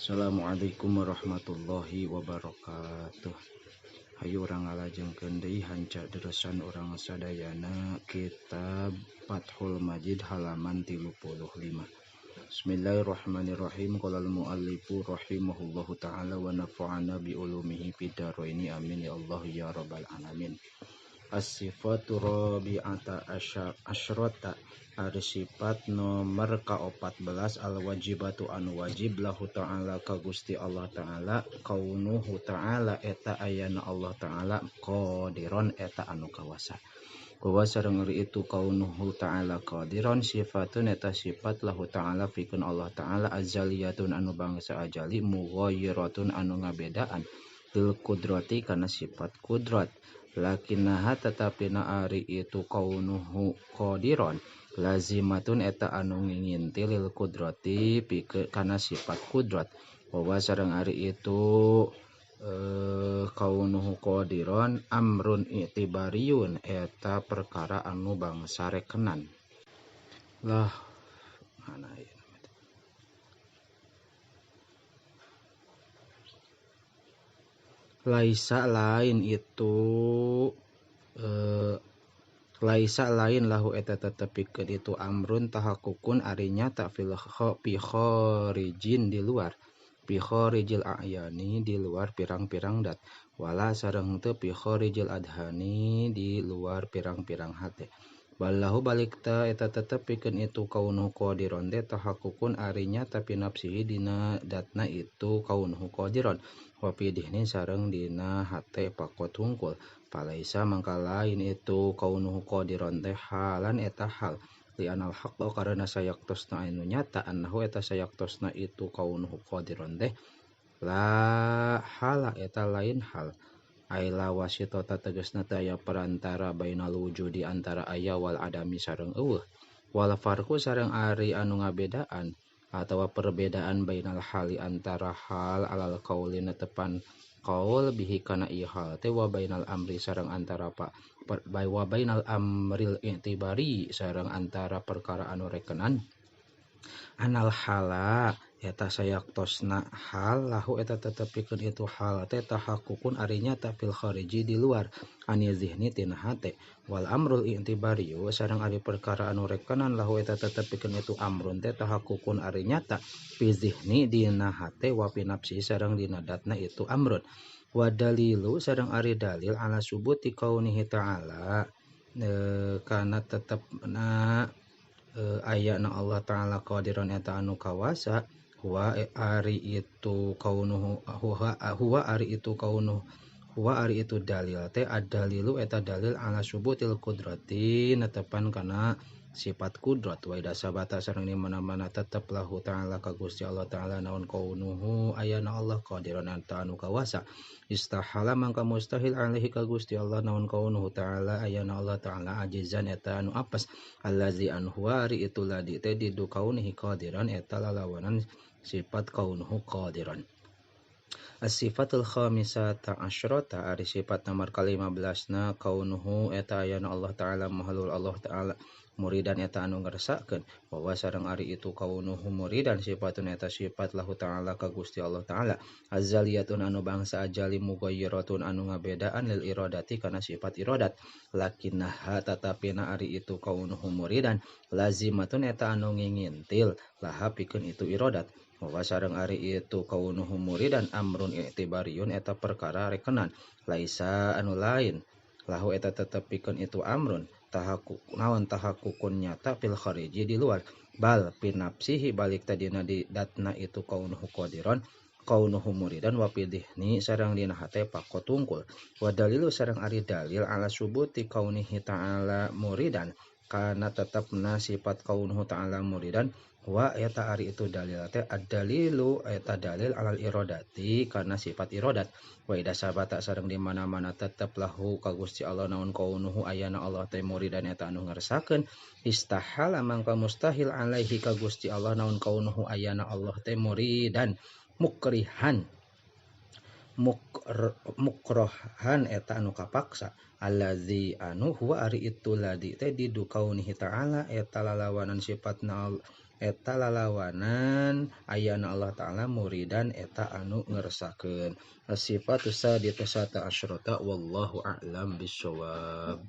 Assalamualaikum warahmatullahi wabarakatuh. Hayu urang ngalajengkeun deui hanca deresan urang sadayana kitab Fathul Majid halaman 35. Bismillahirrahmanirrahim. Qala al-muallifu rahimahullahu taala wa nafa'ana bi ulumihi fid dharaini amin ya Allah ya rabbal alamin. As-sifatu rabi'ata asyrata, ari sifat nomor ka-14 al-wajibatu anu wajib lahu ta'ala ka Gusti Allah ta'ala kaunuhu ta'ala eta ayana Allah ta'ala qadiron eta anu kawasa. Wa sareng ari itu kaunuhu ta'ala qadiron sifatun eta sifat lahu ta'ala pikeun Allah ta'ala azaliyatun anu bangsa ajali mughayyiratun anu ngabedaan lil kudrati kana sifat kudrat. Lakinnaha tetapina ari itu kaunuhu qadiron lazimatun eta anu nginginti lil kudrati pikeun kana sifat kudrat. Wa sareng ari itu kaunuhu qadiron amrun i'tibariyun eta perkara anu bangsa rekenan. Lah mana ieu? Laisa lain itu laisa lain lahu eta tetepikeun itu amrun tahakukun ari nyata fil fi kharijin di luar fi kharijil a'yani di luar pirang-pirang dat wala sareng teu fi kharijil adhani di luar pirang-pirang hate. Balahu balik ta eta tetepikeun itu kaunuhu qadiron teh tahakukun ari nyata fi nafsihi dina datna itu kaunuhu qadiron wa fi dihni sareng dina hate pakot hungkul. Palaisa mangka lain itu kaunuhu qadiron teh halan eta hal li anal haqqa karena sayaktosna anu nyata annahu eta sayaktosna itu kaunuhu qadiron teh la hala eta lain hal. Aila wasitota tegasna teh aya perantara bainal wujudi antara aya wal adami sareng eueuh wal farqu sareng ari anu ngabedaan atawa perbedaan bainal hali antara hal alal qauli netepan qaul bihi kana ieu hal teh wa bainal amri sareng antara wa bainal amril i'tibari sareng antara perkara anu rekenan anal hala eta sayaktosna hal lahu eta tetepikeun itu hal teh tahakukun ari nyata fil khariji di luar ani zihni tina hate wal amrul i'tibariyu sareng ari perkara anu rekenan lahu eta tetepikeun itu amrun teh tahakukun ari nyata fi zihni dina hate wa fi nafsi sareng dina datna itu amrun wa dalilu sareng ari dalil ala subuti kaunihi ta'ala kana tetepna ayana Allah ta'ala qadiron eta anu kawasa huwa ari itu kaunuhu huwa ari itu kaunuh huwa ari itu dalil teh ad-dalilu eta dalil ala subutil qudrati netepan kana sifat kudrat wa idza sabata sareng di mana-mana tetep lahu ta'ala ka Gusti Allah ta'ala naon kaunuhu ayana Allah qadiron eta anu kawasa istahala mangka mustahil alaihi ka Gusti Allah naon kaunuhu ta'ala ayana Allah ta'ala ajizan eta anu apes allazi an huwa ari itu ladi teh didu kaunihi qadiran eta lalawanan sifat kaunuhu qadiran. As-sifatul khamisata asyrata ari sifat nomor ka-15 na kaunuhu eta ayana Allah ta'ala mahalul Allah ta'ala muridan eta anu ngersakeun wa sareng ari itu kaunuhu muridan sifatun eta sifat lahu ta'ala ka Gusti Allah ta'ala azaliyatun anu bangsa ajali mughayyiratun anu ngabedaan lil iradati kana sifat iradat lakinnaha tatapina ari itu kaunuhu muridan lazimatun eta anu ngingintil laha pikeun itu iradat wa sareng ari itu kaunuhu muridan amrun i'tibariyun eta perkara rekenan laisa anu lain lahu eta tetepikeun itu amrun tahaku naon tahakukun nyata fil khariji di luar bal pinapsihi balik tadina di datna itu kaunuhu qadiron kaunuhu muridan wa pidihni sareng dina hate pakot tungkul wa dalilu sareng ari dalil ala subuti kaunihi ta'ala muridan kana tetepna sifat kaunuhu ta'ala muridan wa eta ari itu dalil teh ad-dalilu eta dalil alal iradati kana sifat iradat wa idza sabata sareng di mana-mana tetep lahu ka Gusti Allah naon kaunuhu ayana Allah teh muridan eta anu ngersakeun istahala mangka mustahil alaihi ka Gusti Allah naon kaunuhu ayana Allah teh muridan mukrihan mukrohan eta anu kapaksa allazi anu huwa ari itu ladi teh didu kaunihi ta'ala eta lalawanan sifatna Eta lalawanan ayana Allah Ta'ala muridan eta anu ngersakeun. As-sifatu sadisata asyrata wallahu a'lam bissawab.